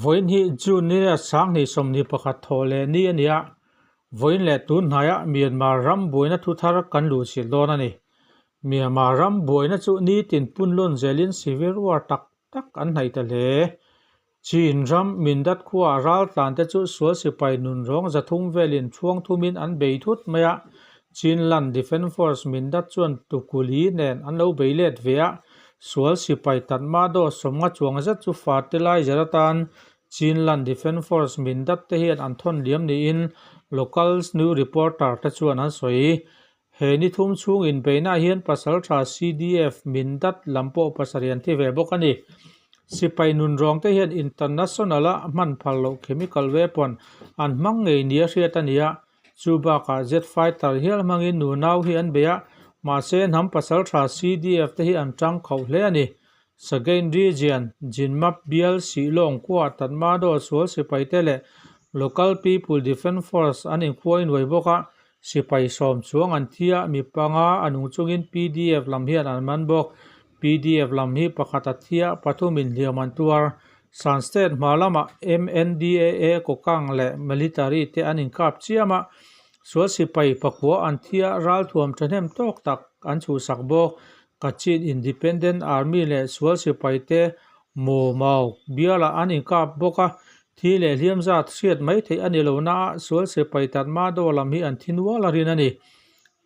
Vawiin hi June ni leh 2021 thawh leh ni a ni a, vawiin leh tun hnaiah Myanmar ram buaina thu thar kan luhchilh dawn a ni. Myanmar ram buaina chu nitin punlun zelin civil war tak tak an hnaih ta hle. Chin ram Mindat khuaah raltlante chu sual sipai nunrawng 300 velin thuang thumin an bei thut mai a, Chinland Defence Force Mindat chuan Tukuli nen an lo bei let ve a, sual sipai Tatmadaw 50 chuang zet chu fertilizer atan Chinland Defence Force Mindat te hian an thawn liam niin local new reporter te chuan an sawi. He ni thum chhung inbeihnaah hian pasaltha CDF Mindat lam pawh pasarih an thi ve bawk a ni. Sipai nunrawng te hian international a hman phal loh chemical weapon an hmang ngei nia hriat a ni a, chu bakah jet fighter hial hmangin nunau hi an bei a, mahse hnam pasaltha CDF te hi an tang khauh hle a ni. Sagain Region, Jinmap bial Sihlawng khuaah Tatmadaw sual sipaite leh Local People Defence Force an inkhuai nuai bawk a, Sipai 10 chuang an thi a, mi panga a nung chungin PDF lam hian an man bawk. PDF lam hi pakhat a thi a, pathumin hliam an tuar. Shan State hma lamah MNDAA Kokang leh Military te an inkap chiam a, sual sipai pakua an thi a, ralthuam thahnem tawk tak an chhuhsak bawk. Kachin Independent Army leh sual sipai te Maw Mauk bialah an inkap bawk a, Thi leh hliam zat hriat mai theih a ni lo na a, sual sipai Tatmadaw lam hi an thi nual a rin a ni.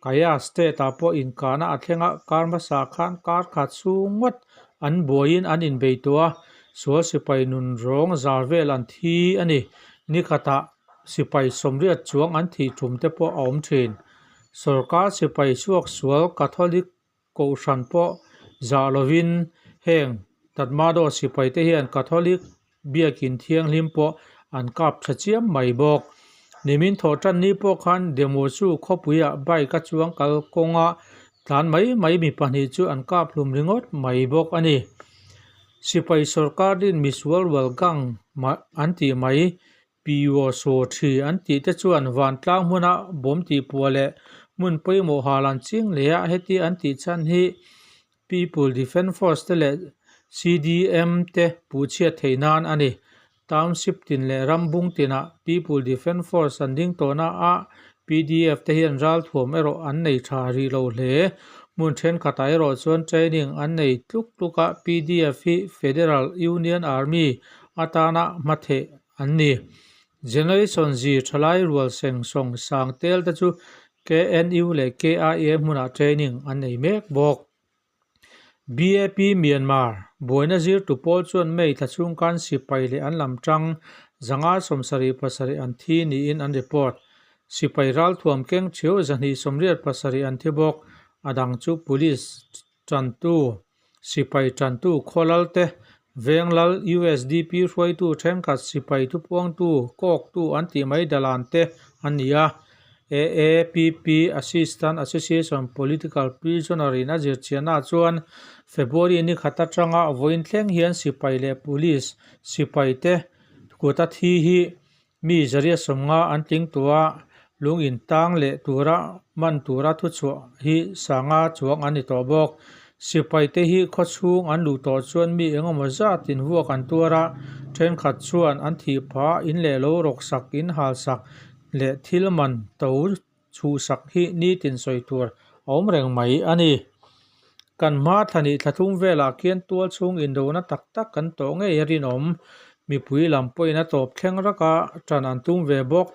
Kaya State ah pawh inkahna a thleng a, kar hmasa khan kar khat chhung ngawt an buaiin an inbei tawh a, sual sipai nun rawng zar vel an thi a ni. Ni khatah sipai 80 chuang an thih tum te pawh a awm thin. Sorkar sipai chhuak sual Catholic Kohhran pawh zah lovin heng Tatmadaw sipaite hian Catholic biakin thianghlim pawh an kap tha chiam mai bawk. Nimin thawh tan ni pawh khan Demochu khawpuiah bike a chuang kal kawnga tlan mai mai mi pahnih chu an kap hlum ringawt mai bawk a ni. Sipai sorkar din misual rual gang an tih mai Piwo saw thi an tih te chuan vantlang hmuna bawm tih puah leh hmun pawimawh hal an ching leh a, heti an tih chhan hi People Defence Force te leh CDM te puhchhiat theih nan a ni. Township tin leh ram bung tinah People Defence Force an ding tawhna a PDF te hian ralthuam erawh an nei tha rih lo hle. Hmun thenkhatah erawh chuan training an nei tluk tluk a, PDF hi Federal Union Army atana hmatheh an ni. Generation Z thalai rual seng sawng sang tel te chu KNU leh KIA hmunah training an nei mek bawk. BAP Myanmar buaina zirtu pawl chuan May thla chhung khan sipai leh an lam tang 577 an thi niin an report. Sipai ralthuam keng thiau 287 an thi bawk. A dang chu police tantu Sipai tantu khawlal te, Venglal USDP hruaitu thenkhat sipai thupuangtu, kawktu an tih mai dalan te an ni a. AAPP Assistant Association Political Prisoner in a zirchianna chuan February ni khat atanga vawiin thleng hian sipai leh police sipai te kut a thi hi Mi 150 an tling tawh a, lung in tang leh tura man tura thuchhuah hi sanga chuang an ni tawh bawk. Sipai te hi khaw chhung an luh tawh chuan mi engemaw zat in vuak an tuar a, thenkhat chuan an thih phah in leh lo rawk sak in hal sak leh thil man to chhuhsak hi nitin sawi tur a awm reng mai a ni. Kan hma thlahnih thla thum velah khian tual chhung indona tak tak kan tawh ngei a rinawm. Mipui lam pawhin a tawp thleng rak a, ṭan an tum ve bawk.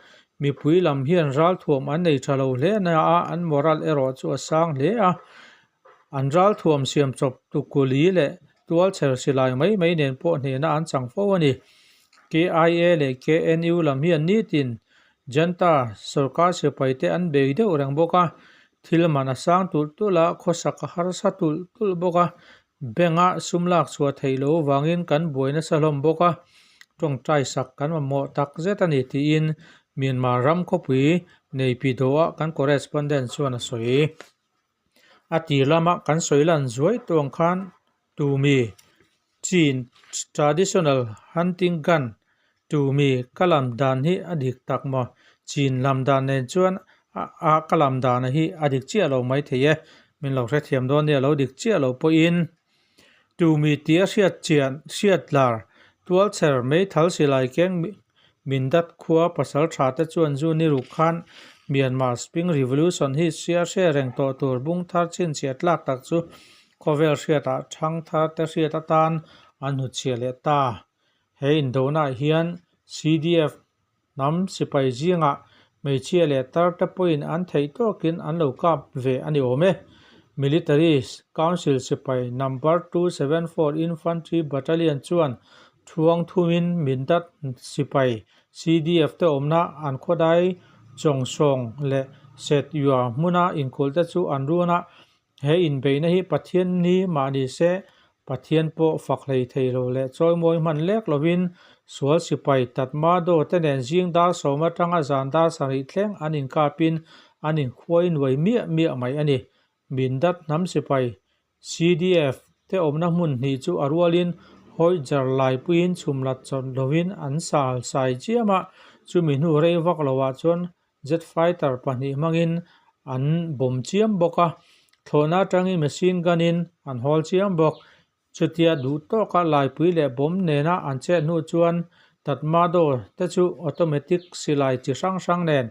Mipui lam hian ralthuam an nei ṭha lo hle na a, an moral erawh chu a sang hle a. An ralthuam siam chawp tukuli leh tual chher silai mai mai nen pawh hnehna an chang fo a ni. KIA leh KNU lam hian nitin Junta sorkar sipai te an bei deuh reng bawk a, thil man a sang tulh tulh a, khawsak a harsa tulh tulh bawk a, bank a sum lak chhuah theih loh avangin kan buai nasa hlawm bawk a, tawngtai sak kan mamawh tak zet a ni tiin Myanmar ram khawpui Naypyidaw ah kan correspondent chuan a sawi. A tir lama kan sawi lan zuai tawng khan tumi. Chin Traditional Hunting Gun tumi ka lam dan hi a dik tak maw? Chin lam dan nen chuan a ka lam dana hi a dik chiah lo mai thei e. Min lo hrethiam dawn nia lo dik chiah lo pawhin tumi tih a hriat chian hriat lar tualchher meithal silai keng Mindat khua pasal tha te chuan zu ni ruk khan Myanmar Spring Revolution hi sia hre reng tawh tur bung thar chhinchhiah tlak tak chu khawvel hriatah thang thar te hriat atan an hnutchhiah leh ta. He indonah hian CDF hnam sipai zingah hmeichhia leh tar te pawhin an theih tawkin an lo kap ve a ni awm e. Military Council sipai Number 274 Infantry Battalion chuan Thuang thumin Mindat sipai CDF te awmna an khawdai Chawngsawng leh Set Yua hmuna inkulh te chu an run a, he inbeihna hi Pathian ni mah ni se Pathian pawh fak hlei thei lo leh chawimawi hman lek lovin sual sipai Tatmadaw te nen zing dar sawm atanga zan dar sarih thleng an inkapin an inkhuai nuai miah miah mai a ni. Mindat hnam sipai CDF te awmna hmun hnih chu a rualin hawihjar laipuiin chhumlat chawt lovin an sal sai chiam a, chumi hnu rei vak loah chuan jet fighter pahnih hmangin an bawm chiam bawk a, thlawhna atangin machine gun-in an hawl chiam bawk. Chutia duh tawka laipui leh bawm nena an chet hnu chuan Tatmadaw te chu automatic silai chi hrang hrang nen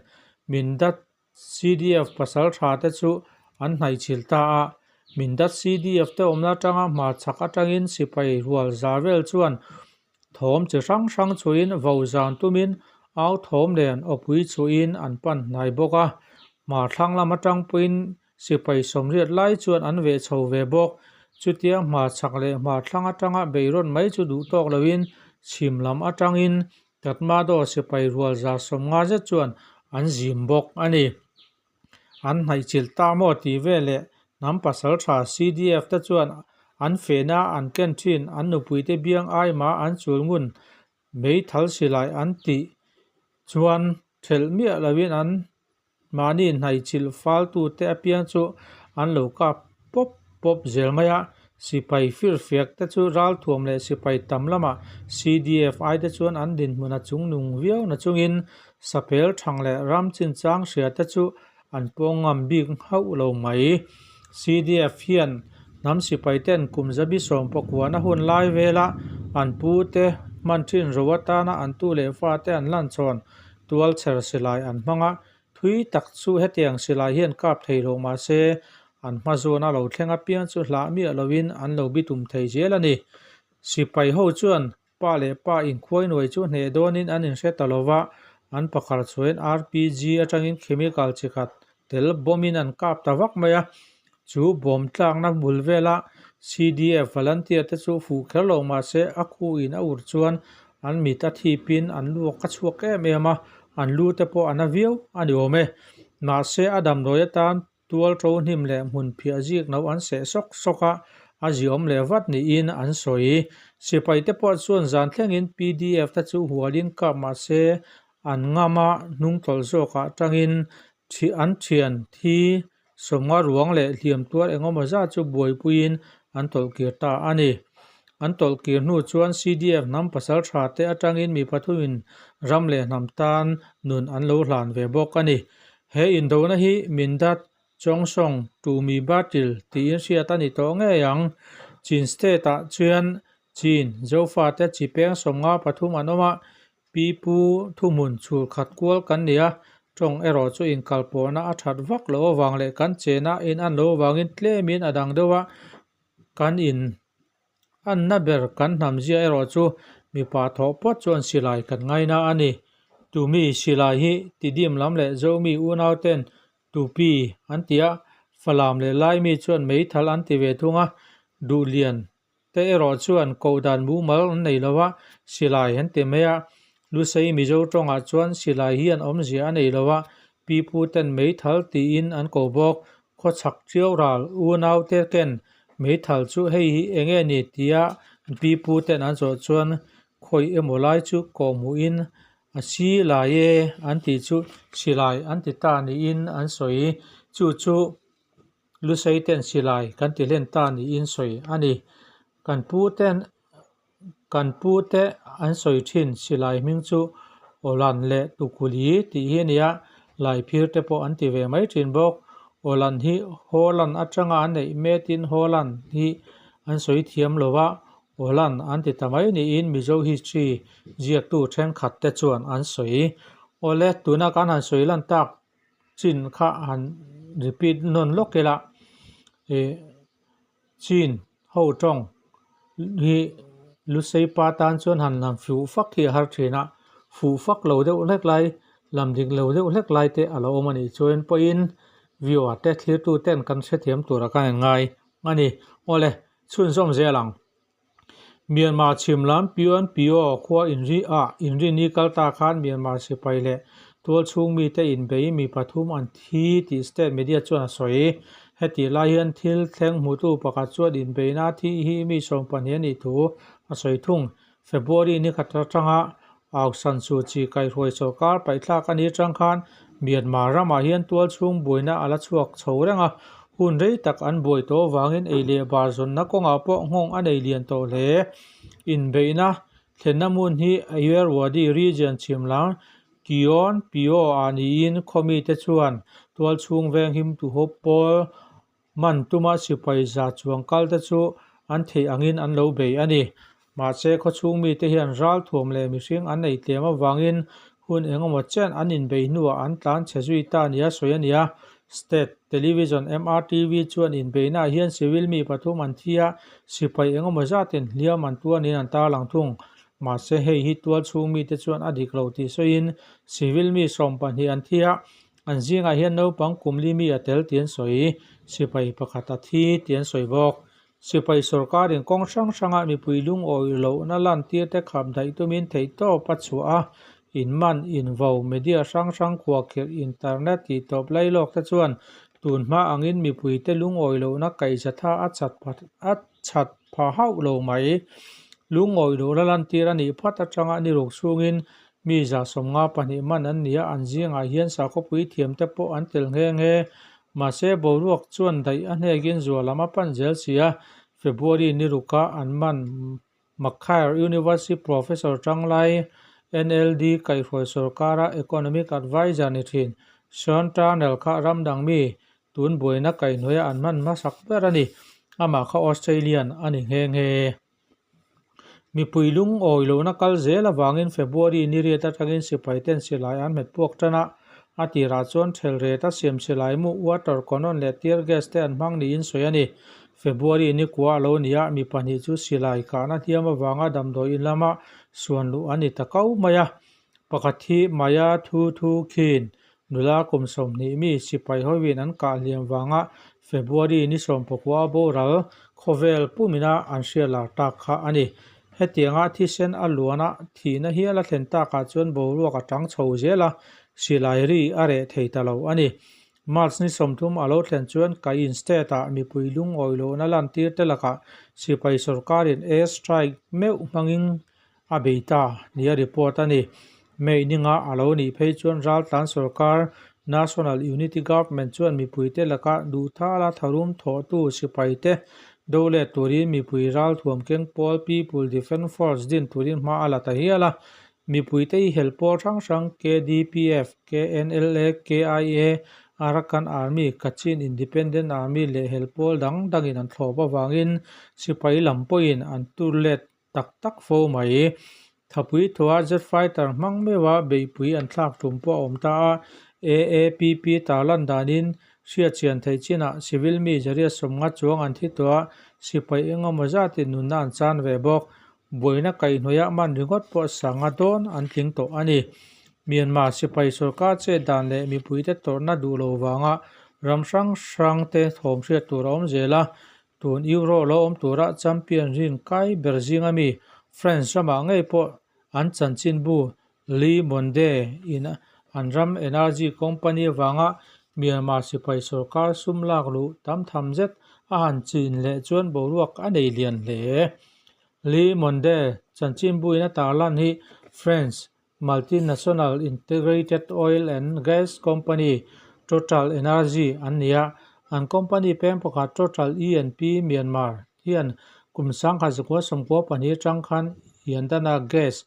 Mindat CDF pasal tha te chu an hnaihchilh ta a, Mindat CDF te awmna atanga hmarchhak atangin sipai rual za vel chuan thawm chi hrang hrang chhuihin vo zan tumin au thawm nen awpui chhuihin an pan hnai bawk a, hmarthlang lam atang pawhin sipai sawmriat lai chuan an veh chho ve bawk. Chutia hmarchhak leh hmarthlang atanga beirawn mai chu duh tawk loin chhim lam atangin Tatmadaw sipai rual za sawmnga zet chuan an zim bawk a ni. An hnaihchilh ta maw tih veleh hnam pasal tha CDF te chuan an fehna an ken thin an nupuite biang aima an chul ngun meithal silai an tih chuan thelh miah loin an Mahni hnaihchilh faltute apiang chu an lo kap pawp pawp zel mai a, sipai firfiak te chu ralthuam leh sipai tam lamah CDF ai te chuan an dinhmun a chungnung viau na chungin sapel thang leh ram chinchang hria te chu an pawng ngam bik hauh lo mai. CDF hian hnam sipai ten kum zabi sawm pakuana hun lai vela an pu te hman thin ro atana an tu leh fa te an lan chhawn Tualchher silai an hmang a, thui tak chu hetiang silai hian kap thei lo mah se, an hma zawn a lo thleng apiang chu hlah miah lovin an lo bitum thei zel a ni. Sipai ho chuan pa leh pa inkhuai nuai chu hneh dawnin an inhre ta lo va, an pakhat chhuahin RPG atangin chemical chi khat tel bawmin an kap ta vak mai a, chu bawm tlakna bul vela CDF volunteer te chu fuh kher lo mah se a khuin a ur chuan an mit a thipin an luak a chhuak em em a, an lu te pawh a na viau a ni awm e. Mahse a damdawi atan tual to hnim leh hmun phiah zik no an seh sawk sawk a, a ziawm leh vat niin an sawi. Sipai te pawh chuan zan thlengin PDF te chu hualin kap mah se an ngam a hnungtawlh zawkah tangin An thian thi sawmnga ruang leh hliam tuar engemaw zat chu buaipuiin an tawlhkir ta a ni. An tawlhkir hnu chuan CDF hnam pasal tha te atangin mi pathumin ram leh hnam tan nun an lo hlan ve bawk a ni. He indona hi Mindat Chawngsawng Tumi Battle tiin hriat a ni tawh ngei ang. Chin State-ah chuan Chin, Zofate chi peng sawmnga pathum an awm a, Pi Pu thuhmun chhul khat kual kan ni a, tawng erawh chu inkalpawhna a that vak loh avang leh kan chena in an lo avangin tlemin a dang deuh a, kan in anna ber kan hnam zia erawh chu mipa thawh pawt chuan silai kan ngaina a ni. Tumi silai hi tidim lam leh Zomi unau ten Tupi an ti a, Falam leh Laimi chuan meithal an ti ve thung a, Duhlian te erawh chuan koh dan mumal an nei lo a, silai an ti mai a. Lusei Mizo tawngah chuan silai hian awmzia a nei lo a, pipu ten meithal tiin an ko bawk. Khawchhak ṭiau ral unau te ken meithal chu hei hi eng nge ni tia pipu ten an zawh chuan khawi emaw lai chu kawhhmuhin a silai e an tih chu silai an ti ta niin an sawi. Chu chu Lusei ten silai kan ti hlen ta niin sawi a ni. Kan pu ten. Kan pu te an sawi thin silai hming chu Awlan leh Tukuli tih hi a ni a, Laiphir te pawh an ti ve mai thin bawk. Awlan hi Holland atanga an neih metin Holland hi an sawi thiam lo a, Awlan an ti ta mai niin Mizo history ziaktu thenkhat te chuan an sawi. Awle, tuna kan han sawi lan tak chin kha han repeat nawn lawk ila, ih Chin ho tawng hi Lusei pa tan chuan han lam fuh fak hi a har thin a, fuh fak lo deuh hlek lai, lam dik lo deuh hlek lai te a lo awm a nih chuan pawhin viewer te thlirtu ten kan hrethiam tura kan en ngai a ni. Awle, chhunzawm zel ang. Myanmar chhim lam Pyuan Pyo khua inri ah inrini kal ta khan Myanmar sipai leh tualchhung mite inbei mi pathum an thi tih state media chuan a sawi. Hetih lai hian thil thleng hmutu pakhat chuan inbeina thi hi mi 12 a nih thu a sawi thung. February ni khat atanga Aung San Suu Kyi kaihhruai sawrkar paihthlak a nih atang khan Myanmar ramah hian tualchhung buaina a la chhuak chho reng a, hun rei tak an buai tawh avangin ei leh bar zawnna kawngah pawh nghawng a nei lian tawh hle. Inbeihna thlenna hmun hi Ayeyarwady region chhim lam Kyon Pyo ah niin khawmite chuan tualchhung venghim tuhawp pawl Man tuma sipai za chuang kal te chu an theih angin an lo bei a ni. Mahse, khawchhung mite hian ral thuam leh mihring an nei tlem avangin hun engemaw chen an inbei hnuah an tlan chhe zui ta nia sawi a ni a. State Television MRTV chuan inbeihnaah hian civil mi pathum an thi a, sipai engemaw zatin hliam an tuanin an tarlang thung. Mahse, hei hi tualchhung mite chuan a dik lo tih sawiin civil mi 12 an thi a, An zingah hian naupang kum li mi a tel tih an sawi, sipai pakhat a thi tih an sawi bawk. Sipai sawrkarin kawng hrang hranga mipui lungawi lohna lantir te khap daih tumin theihtawp a chhuah a, inman, invo, media hrang hrang khuahkhirh, internet tih tawp lailawk te chuan tun hma angin mipuite lungawi lohna kaihzatha a chat a chat pha hauh lo mai. Lungawi lohna lantir a nih phat atanga ni ruk chhungin Mi 72 man an ni a, an zingah hian sakhawpui thiamte pawh an tel nghe nghe. Mahse, boruak chuan daih a hnekin zual lam a pan zel si a, February ni ruka an man Macquarie University Professor Changlai, NLD kaihhruai sawrkara Economic Adviser ni thin Sean Turnell kha ramdang mi tun buaina kaihhnuaia an hman hmasak ber a ni. Amah kha Australian a ni nghe nghe. Mipui lungawi lohna kal zel avangin February ni riat atangin sipai ten silai an hmet puak tan a, a tirah chuan ṭhel ret a siam silai mu, water cannon leh tear gas te an hmang niin sawi a ni. February ni kua a lo ni a, mi pahnih chu silai kahna hliam avanga damdawi in lama suan luh a ni ta kau mai a. Pakhat hi Maya Thu Thu Khin nula kum 20 mi sipai hoin an kah hliam vanga February ni 19 a boral khawvel pumina an hriat lar tak kha a ni. Hetianga thisen a luana thihna hial a thlen takah chuan boruak a tang chho zel a, silai ri a reh thei ta lo a ni. March ni 30 a lo thlen chuan Kayin State-ah mipui lungawi lohna lantir te lakah sipai sawrkarin air strike meuh hmangin a bei ta nia report a ni. May ninga a lo nih phei chuan raltlan sawrkar National Unity Government chuan mipuite laka duhthala tharum thawhtu sipaite do let turin mipui ralthuam keng pawl People Defence Force din turin hma a la ta hial a. Mipuite hi helh pawl hrang hrang KDPF, KNLA, KIA, Arakan Army, Kachin Independent Army leh helh pawl dang dangin an thlawp avangin sipai lam pawhin an tur let tak tak fo mai. Thapui thua jet fighter hmang meuha beihpui an thlak tum pawh a awm ta a, AAPP tarlan danin hriatchian theih chinah civil mi zariat 50 chuang an thi tawh a, sipai eng emaw zatin nunna an chan ve bawk. Buaina kaihhnawih man ringawt pawh sanga dawn an tling tawh a ni. Myanmar sipai sawrkar chet dan leh mipuite tawrhna duh lo vanga ram hrang hrangte thawm hriat tur a awm zel a, Tun Euro lo awm tura champion rin kai ber zinga mi France ramah ngei pawh an chanchinbu Le Monde in an ram energy company avanga Myanmar sipai sawrkar sum lak luh tam tham zet a han chin leh chuan boruak a nei lian hle. Le Monde chanchinbu in a tarlan hi France Multinational Integrated Oil and Gas Company, Total Energy, an ni a, an company peng pakhat Total E and P Myanmar hian kum 1992 atang khan Yadana Gas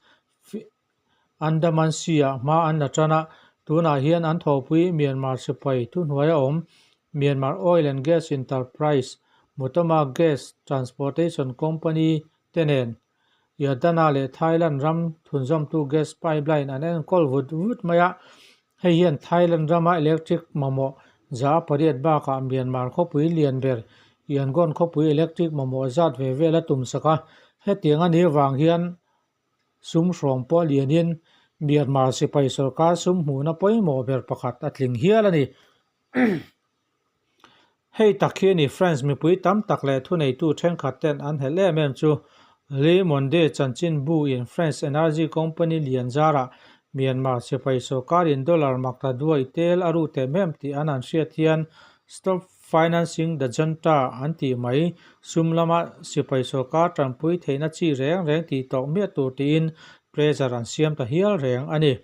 Andaman Sea-ah hma an la tan a, tunah hian an thawhpui Myanmar sipai thuhnuaia awm Myanmar Oil and Gas Enterprise, Motoma Gas Transportation Company te nen Yadana leh Thailand ram thunzawmtu gas pipeline an enkawl vut vut mai a, hei hian Thailand rama electric mamawh 8% bakah Myanmar khawpui lian ber Yangon khawpui electric mamawh zat ve vel a tumsak a, hetiang a nih vang hian Sum hrawng pawh lianin Myanmar sipai sorkar sum hmuhna pawimawh ber pakhat a tling hial a ni. Hei tak hi a ni France mipui tam tak leh thuneitu thenkhat ten an helh em em chu. Le Monde chanchinbu in France energy company lian zarah Myanmar sipai sorkarin dollar makta duai tel a ru teh mem tih an han hriat hian Stop Financing the Junta an tih mai, sum lama sipai sorkar tanpui theihna chi reng reng tih tawh miah tur tiin pressure an siam ta hial reng a ni.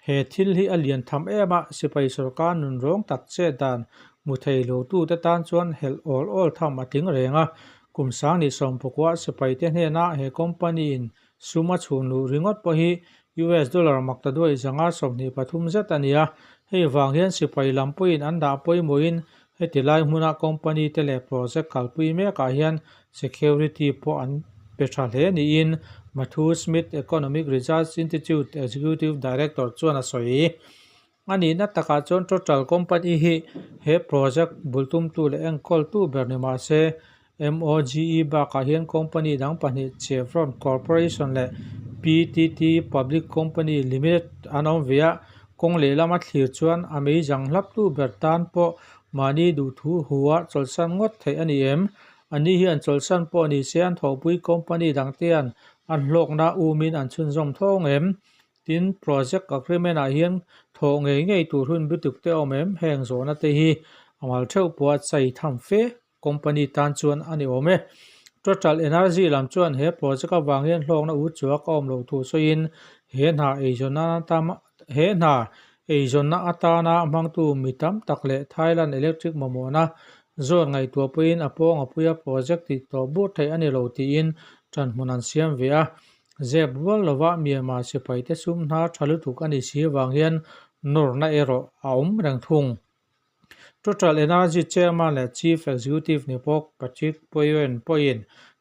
He thil hi a lian tham em a, sipai sorkar nun rawng tak chet dan hmu thei lo tute tan chuan helh awl awl tham a tling reng a. Kum 2019 sipaite hnena he company in Sum a chhun luh ringawt pawh hi US dollar maktaduai 523 zet a ni a, hei vang hian sipai lam pawhin an dah pawimawhin heti lai hmuna company te leh project kalpui mekah hian security pawh an pe tha hle niin Matthew Smith, Economic Research Institute Executive Director chuan a sawi. A nihna takah chuan Total company hi he project bultumtu leh enkawltu ber ni mah se, MOGE bakah hian company dang pahnih Chevron Corporation leh PTT Public Company Limited an awm ve a, kawng lehlam a thlir chuan a meizang hlaptu ber tan pawh mahni duhthu hua chawlhsan ngawt theih a ni em? Ani hian chawlhsan pawh ni se an thawhpui company dangte hian an hlawkna umin an chhunzawm thawng em? Tin, project agreement ah hian thawh ngei ngei tur hun bituk te awm em? Heng zawhna te hi a mal theuh pawh a chai tham fe company tan chuan a ni awm e. Total Energy lam chuan he project avang hian hlawkna u chuak a awm loh thu sawiin he hna eizawnna he hna eizawnna atana hmangtu mi tam tak leh Thailand electric mamawhna zawn ngaihtuah pawhin a pawng a puia project tih tawh bur theih a ni lo tiin ṭanhmun an siam ve a. Zep rual lova Myanmar sipaite sum hnar tha lutuk a nih si avang hian nawrna erawh a awm reng thung. Total Energy Chairman leh Chief Executive ni bawk Patrick Poyuen pawhin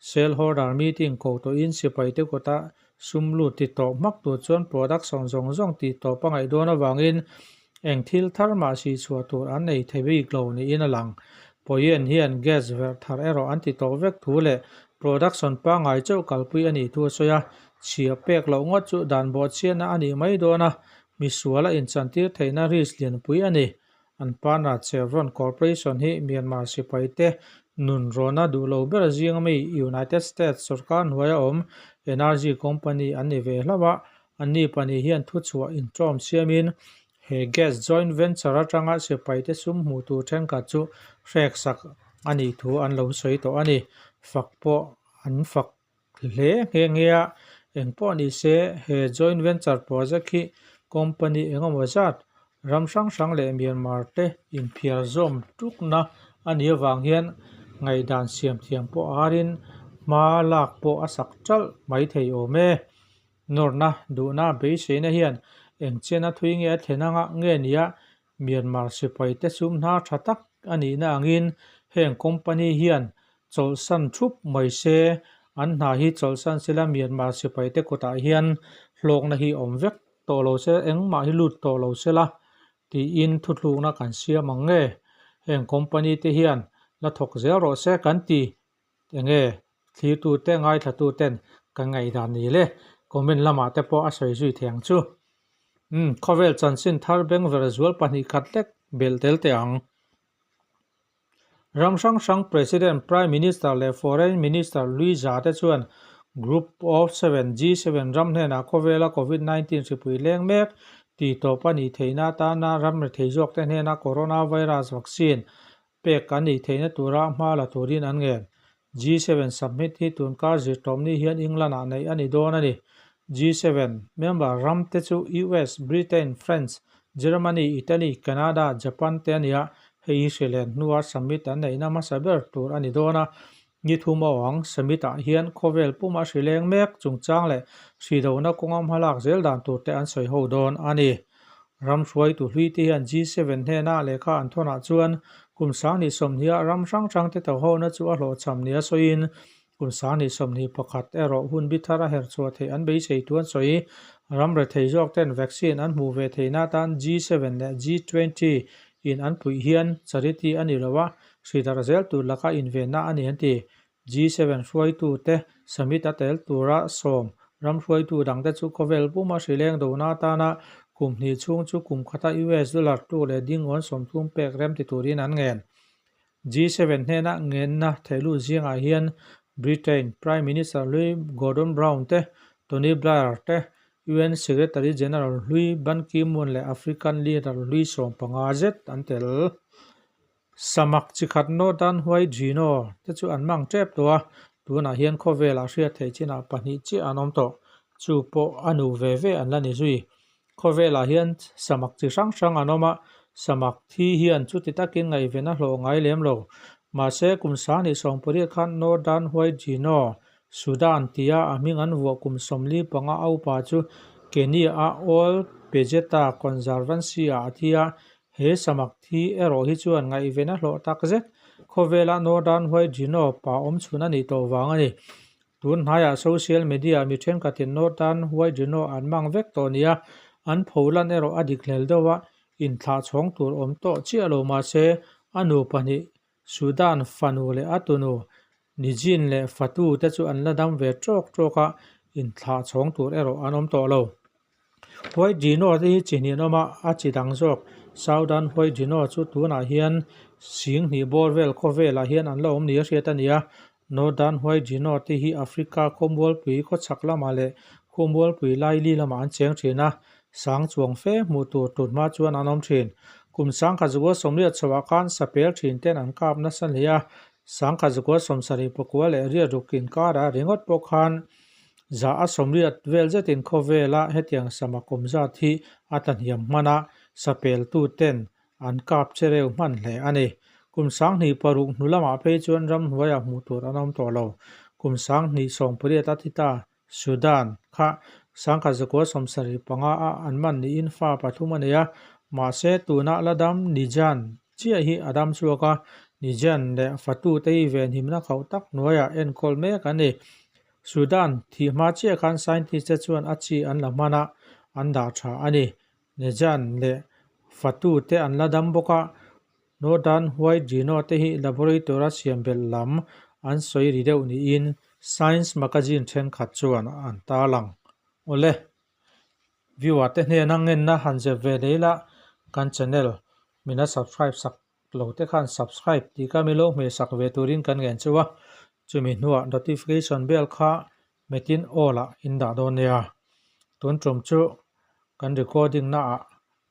shareholder meeting ko tawhin sipaite kawta sum lut ti tawh hmak tur chuan production zawng zawng tih tawp a ngaih dawn avangin eng thil thar mah sihchhuah tur an nei thei bik lo niin a lang. Poyuen hian gas verh thar erawh an ti tawh vek thu leh Production pangngai chauh kalpui a nih thu a sawi a, chhia pek loh ngawt chu dan bawhchhiatna a nih mai dawn a, misual a inchantir theihna risk lianpui a ni. An partner Chevron Corporation hi Myanmar sipaite nun rawna duh lo ber zinga mi United States sorkar hnuaia awm energy company an ni ve hlauh a, anni pahnih hian thuchhuah inṭawm siamin He gas joint venture atanga sipaite sum hmuh tur thenkhat chu hrek sak a nih thu an lo sawi tawh a ni. Fak pawh an fak hle nghe nghe a, engpawh ni se he joint venture project hi company engemaw zat ram hrang hrang leh Myanmar te inphiar zawm tukna a nih avang hian ngaihdan siam thiam pawh arin hma lak pawh a sak ṭalh mai thei awm e. Nawrna duhna beiseina hian engchian a thui nge a thlen anga nge nia Myanmar sipaite sum hnar tha tak a nihna angin heng company hian chawlhsan thup mai se, an hna hi chawlhsan sela Myanmar sipaite kutah hian hlawkna hi awm vek tawh lo se, engmah hi lut tawh lo sela tiin thuthlukna kan siam ang nge heng company te hian la thawk zel rawh se kan ti. Enge thlirtute ngaithlatuten kan ngaihdan ni le? Comment lamah te pawh a sawi zui thei ang chu. Umm, khawvel chanchin thar bengver zual pahnih khat hlek belh tel teh ang. Ram hrang hrang President, Prime Minister leh Foreign Minister Luiza te chuan Group of Seven, G7, ram hnenah khawvela Covid 19 hripui leng mek tih tawp a nih theihna atana ram rethei zawkte hnena coronavirus vaccine Pek an nih theihna tura hma la turin an ngen. G7 summit hi tunkar zirtawmni hian England-ah neih a ni dawn a ni. G7 member ram te chu US, Britain, France, Germany, Italy, Canada, Japan te a ni a, hei hi hrilhen hnua summit an neihna hmasa ber tur a ni dawn a. Ni thum a awng summit-ah hian khawvel puma hri leng mek chungchang leh hri dona kawnga hmalak zel dan tur te an sawi ho dawn a ni. Ram hruaitu hlui te hian G7 hnena lehkha an thawnah chuan kum 2020-a ram hrang hrang te tohona chu a hlawhchham nia sawiin kum 2021 erawh hun bi thar a her chhuah theih an beisei thu an sawi. Ram rethei zawk ten vaccine an hmuh ve theihna atan G7 leh G20 in an puih hian charity a ni lo a, hri darh zel tur laka invenna a ni an ti. G7 hruaitute summit a tel tura sawm ram hruaitu dangte chu khawvel puma hri leng dona atana kum hnih chhung chu kum khata US dollar tluk leh dingawn 30 pek rem ti turin an ngen. G7 hnena ngenna theihlut zingah hian Britain Prime Minister hlui Gordon Brown te, Tony Blair te, UN Secretary General hlui Ban Ki-moon leh African leader hlui 15 zet an tel. Samak chi khat Northern White Rhino te chu an mang tep tawh a, tunah hian khawvelah hriat theih chinah pahnih chiah an awm tawh. Chu pawh a nu ve ve an la ni zui. Khawvelah hian samak chi hrang hrang an awm a, samak thi hian chuti takin ngaihven a hlawh ngai lem lo. Mahse, kum 2018 khan Northern White Rhino, Sudan tia a hming an vuah kum 45 a upa chu Kenya-a Ol Pejeta Conservancy-ah a thi a, He samak thi erawh hi chuan ngaihven a hlawh tak zet. Khawvela Northern White Rhino pa awm chhun a nih tawh vang a ni. Tun hnaiah social media mi thenkhatin Northern White Rhino an mang vek tawh nia an pholan erawh a dik hlel deuh a, inthlah chhawng tur awm tawh chiah lo mahse a nu pahnih Sudan fanu leh a tunu Nijin leh Fatu te chu an la dam ve tawk tawk a, inthlah chhawng tur erawh an awm tawh lo. White Rhino te hi chi hnih an awm a, a chi dang zawk Southern White Rhino chu tunah hian sing hnih bawr vel khawvelah hian an la awm ni a hriat a ni a. Northern White Rhino te hi Africa khawmualpui khawchhak lamah leh khawmualpui laili lamah an cheng thin a, sang chuang fe hmuh tur tun hma chuan an awm thin. Kum 1980 chhoah khan sapel thin ten an kap nasa hle a, 1979 leh riat ruk inkarah ringawt pawh khan Za a sawmriat vel zetin khawvela hetiang sama kawm zat hi a tlahniam hman a, sapeltu ten an kap che reu hman hle a ni. Kum 2006 hnu lamah phei chuan ramhnuaiah hmuh tur an awm tawh lo. Kum 2018 a thi ta Sudan kha 1975 a an man niin fa pathum a nei a, mahse tunah la dam Nijan chiah hi a dam chhuak a, Nijan leh fatute hi venhimna khauh tak hnuaiah enkawl mek a ni. Sudan thih hma chiah khan scientist te chuan a chi an la hman a, an dah tha a ni. Nejan leh Fatu te an la dam bawk a, Northern White Rhino te hi laboratory a siam belh lam an sawi ri deuh niin Science magazine thenkhat chuan an tarlang. Awle, viewer te hnena ngenna han zep ve leh ila kan channel min a subscribe sak Lo te khan subscribe tih kha milo hmehsak ve turin kan ngen cheu a, chumi hnuah notification bell kha metin all ah in dah dawn nia. Tun tum chu kan recording na ah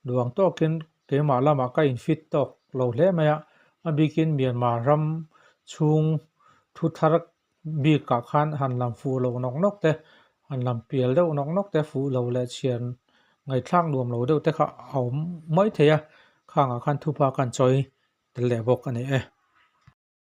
duang tawkin keimah lamah ka in fit tawk lo hle mai a, a bikin Myanmar ram chhung thu thar bikah khan han lam fuh lo nawk nawk te, han lam pial deuh nawk nawk te, fuh lo leh chhiar ngaihthlak nuam lo deuh te kha a awm mai thei a, khangah khan thupa kan chawi tel leh bawk a ni e.